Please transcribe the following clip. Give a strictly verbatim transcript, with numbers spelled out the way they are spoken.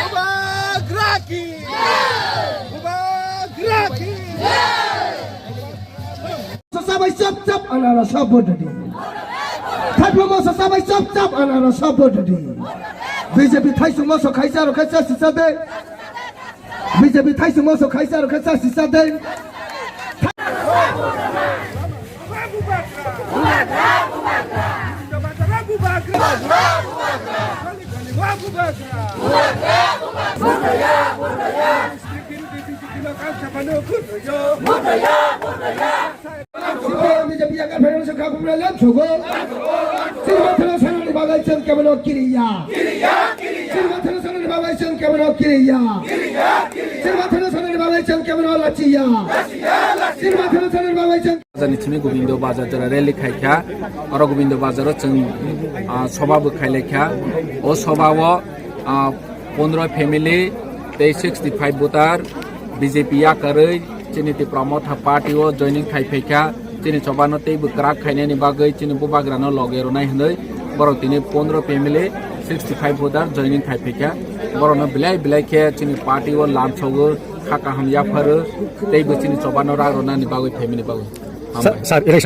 Bubagra ki! Bubagra ki! Sasabai chap chap anarasa bodadi. Thaiplamo sasabai chap chap anarasa bodadi. B J P thaisungmo so khaisa ro khaisa sisa de. B J P thaisungmo so khaisa ro khaisa sisa de. B J P yakarphainani swkha buphra lam sogo. Chini bathana sanani bagwi chwng kebono kiriya. Chini bathana sanani bagwi chwng kebono kiriya. Chini bathana sanani bagwi chwng kebono lachiya. Chini bathana sanani bagwi chwng Bazar ni simi Gobindo Bazar jora rally khaikha. Oro Gobindo Bazar o chwng, ah, soba bo khailaikha. O soba o, ah, pondro family tei sixty five voter B J P yakarwi chini Tipra Motha party o joining khai phaikha. Chini chobano teibo kwrak khainani bagwi chini bubagrano loge rwnai hwnwi borok tini pondro family sixty five voter joining khai phaikha. Borokno belai belai khe chini party o lamsogo, kha kaham yapharo, teibo chini chobano rak rwnani bagwi phaimani bagwi. Hambai. Sir, sir, election